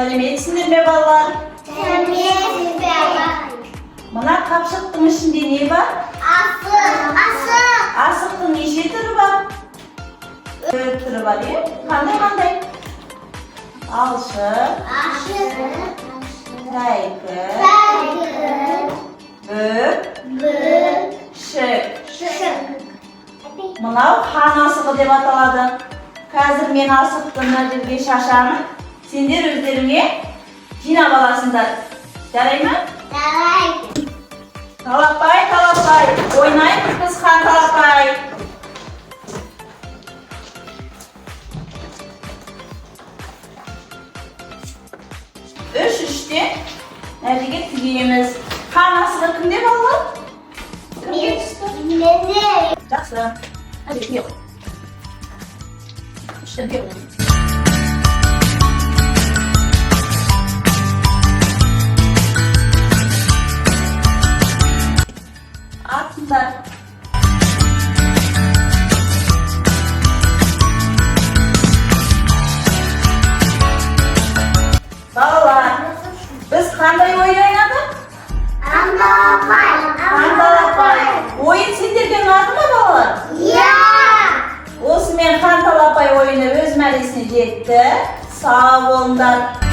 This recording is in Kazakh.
Сәлеметсіңдер ме, балалар? Сәлеметсіз бе? Мына қапшықтың ішінде не бар? Асық. Асық. Асықтың неше түрі бар? Төрт түрі бар, иә? Қандай қандай? Алшы, Ашық. тәйкі, Тәйкі. бүк, Бүк. шік. Шік. Мынау хан асығы деп аталады. Қазір мен асықты мына жерге шашамын. Сендер өздеріңе жинап аласыңдар. Жарай ма? Давай. Талапай, талапай, ойнаймыз біз хан талапай. Үш үште мына жерге тігеміз. Хан асығы кімде, балалар? Кімге түсті? Менде. Жақсы. Мына жерге тіге қой. Үштен тіге қой. Атыңдар. Балалар, біз қандай ойын ойнадық? Андалапай. Хан-талапай. Ойын сендерге ұнады ма, балалар? Иә. Осымен хан талапай ойыны өз мәресіне жетті. Сау болыңдар.